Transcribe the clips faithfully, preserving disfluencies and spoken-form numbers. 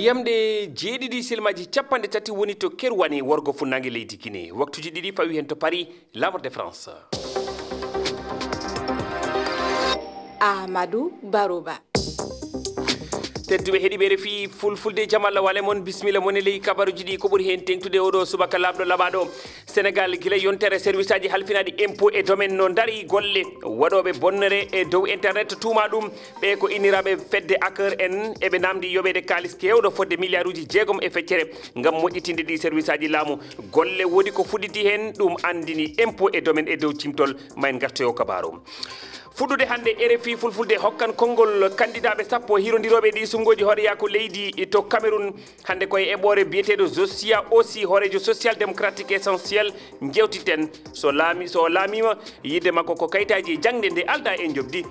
Yamde jeeɗiɗi silmaji capanɗe tati woni to Kerwani, worgo funnaange leydi Guinée. Waktuji ɗiɗi fawi hen to Paris, Lamar de France. Ahmadou Barouba. Tedduɓe heɗiɓe R F I Fulfulde, jam Allah wale mon, bisimilla mon e ley kabaruji ɗi. Ko ɓuri hen teŋtude oɗo subaka laaɓɗo laɓaɗo, Sénégal, gila yontere service aji halfinaɗi impôt et domaine no dari golle waɗoɓe bonnere e dow internet, tuuma ɗum ɓe ko inniraɓe fedde hacker en, eɓe namdi yoɓede kaalis kewɗo fodde milliard uji jeegom e feccere ngam moƴƴitinde ɗi service aji laamu. Golle woodi ko fuɗɗiti hen, ɗum andini impôt et domaine e dow cimtol. Ma en gartoyo kabaru. Fuɗɗude hannde, R F I Fulfulde hokkan konngol kandidaaɓe sappo hirondirooɓe ɗi sunngoji hooreyaaku leydi to Cameroun. Hannde ko e eɓɓoore biyeteeɗo Josia Ossi, hooreejo Social Démocratique Essentiel, njewtiten. So laami, so o laamiima, yiɗde makko ko kayitaaji e jaŋde nde aldaa e njoɓdi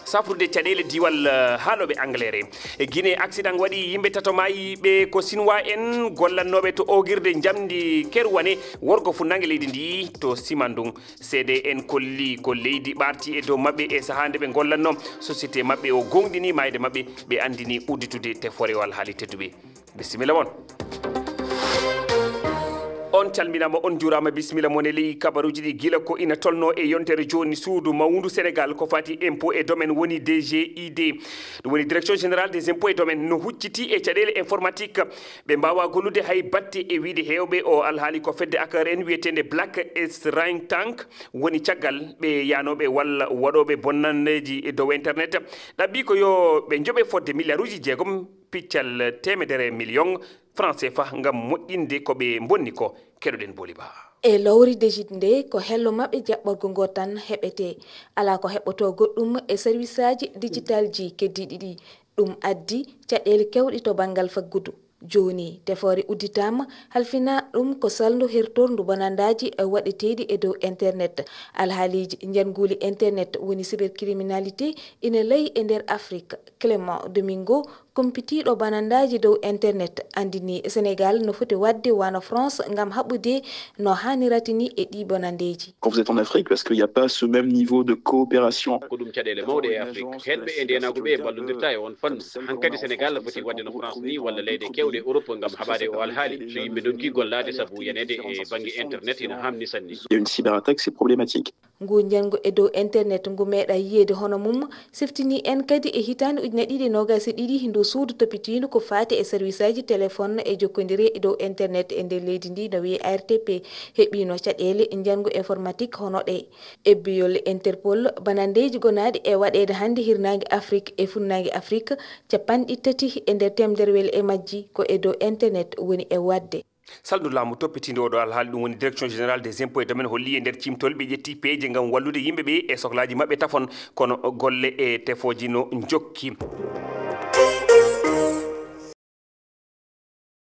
safrude caɗeele diiwal, eh, haalooɓe Angleterre. E Guinée, accident waɗi, yimɓe tato maayi, ɓe ko Sinwaa en gollannooɓe to oogirde njamndi Kerwane, worgo funnaange leydi ndi to Simandung. C D N kolli ko leydi ɓaarti e dow maɓɓe e sahaa nde ɓe ngollanno société maɓɓe o, gooŋɗini maayde maɓɓe, ɓe anndini udditude tefoore o. Alhaali tedduɓe, bisimilla mon. On calminama, on juurama, bisimilla mon e ley kabaruji ɗi. Gila ko ina tolno e yontere joni, suudu mawndu Sénégal ko fati impôt et domaine woni D G I D, ɗum woni direction générale des impôts et domaines, no hucciti e caɗele informatique. Ɓe mbawa gollude hay batte e wiide hewɓe. O alhaali ko fedde hacker en wiyetende Black Shrine Tank woni caggal ɓe yanoɓe walla waɗoɓe bonnandeji e dow internet. Ɗaɓɓi ko yo ɓe joɓe fodde milliard uji jeegom piccal temedere million franc C F A ngam moƴƴinde ko ɓe bonni ko. Keɗoɗen Booli Ba. E lowri DGID nde, ko hello maɓɓe jaɓɓorgo ngo tan heɓetee. Alaa ko heɓɓotoo goɗɗum e service aji digital ji keddiiɗi ɗi. Ɗum addi caɗeele keewɗe to banngal faggudu. Jooni, tefoore udditaama, halfinaa ɗum ko salndu hertorndu bonandaaji waɗeteeɗi e dow internet. Alhaaliiji njannguuli internet woni cybercriminalité ina layi e nder Afrik. Clément Domingo, kumpitiiɗo bonandaaji dow internet, anndinii Senegaal no foti waɗde wano France ngam haɓude no haanirata ni e ɗii bonandeeji. Quand vous êtes en Afrique, parce qu'il n'y a pas ce même niveau de coopération. Ko ɗum caɗeele mawɗe e Afrik. Heɗɓe e ndeenaagu ɓe mballondirta e on fannu. Hankadi Senegaal foti waɗde no France ni walla leyɗe keewɗe Europe ngam haɓaade o alhaali. So yimɓe ndonki gollaade sabu yaneede e bannge internet ina haamni sanne. Il y a une cyberattaque, c'est problématique. Ngu njanngu e dow internet ngu meeɗa yiyeede hono mum, siftinii en kadi e hitaande ujine ɗiɗi e noogaas e ɗiɗi, ndu suudu toppitiindu ko faati e service aji téléphone e jokkondire e dow internet e nder leydi ndi, no wiyee A R T P, heɓiino caɗeele njanngu informatique hono ɗe. Ebbiyol Interpol, bonandeeji gonaaɗi e waɗeede hannde hirnaange Afrik e funnaange Afrik, capanɗe tati e nder teemederwel e majji ko e dow internet woni e waɗde. Salndu laamu toppitiinde oɗo alhaali, ɗum woni Direction Générale des Impôts et Domaines, holli e nder cimtol ɓe ƴetti peeje ngam wallude yimɓe ɓe e soklaaji maɓɓe tafon, kono golle e tefooji no njokki.